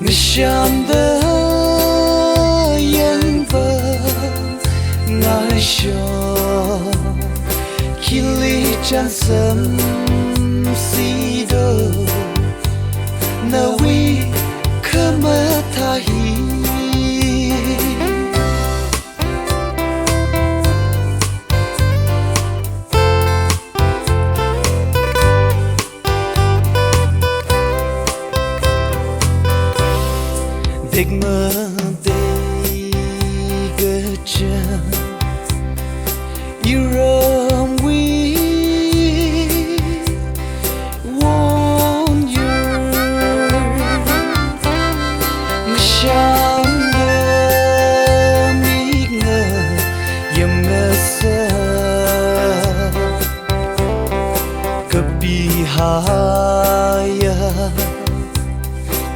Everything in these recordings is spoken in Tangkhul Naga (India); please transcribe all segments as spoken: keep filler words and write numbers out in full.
Ngashamda yangva ngaisho, khili chān samsido, nawui khamathā hi. Tekmatei kachāng iramwui won yur, ngashamda mik ngayam ngasa, kapi haya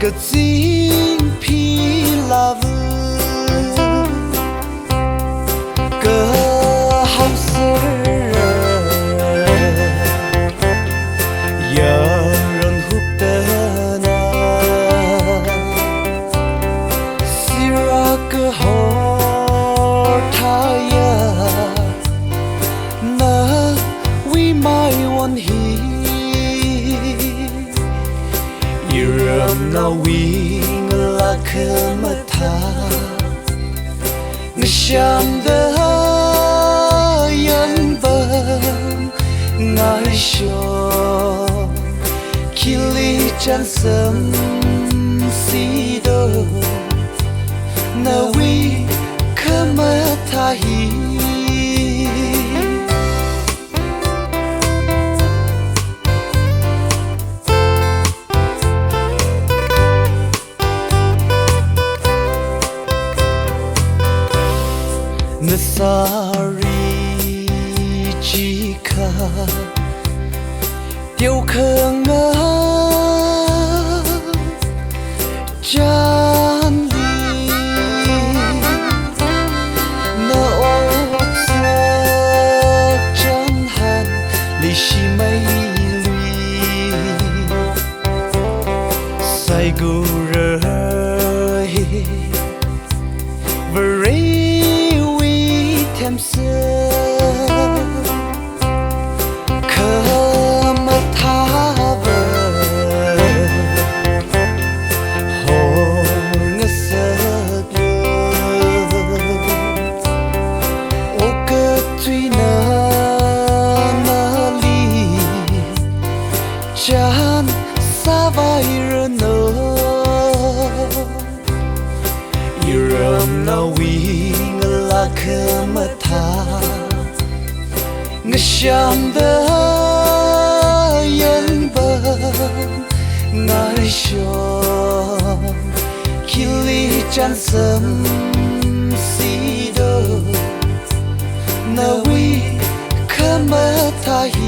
kazing phi lavu, kaham sera yaran huptana, sira kahor thaya, nawui maiwon hi. Iramnaowui ngalā khamathā, ngashamda yangva ngaisho, khili chān samsido, nawui khamathā hi. Nasari chikha teokhanga chānli, na otsak chānhan leishimeilui, saikora hi Varewui themsa khamathāva hor ngasaklu, okathuina nali chān sāvairanu. Iramnaowui ngalā khamathā, ngashamda yangva ngaisho, khili chān samsido, nawui khamathā hi.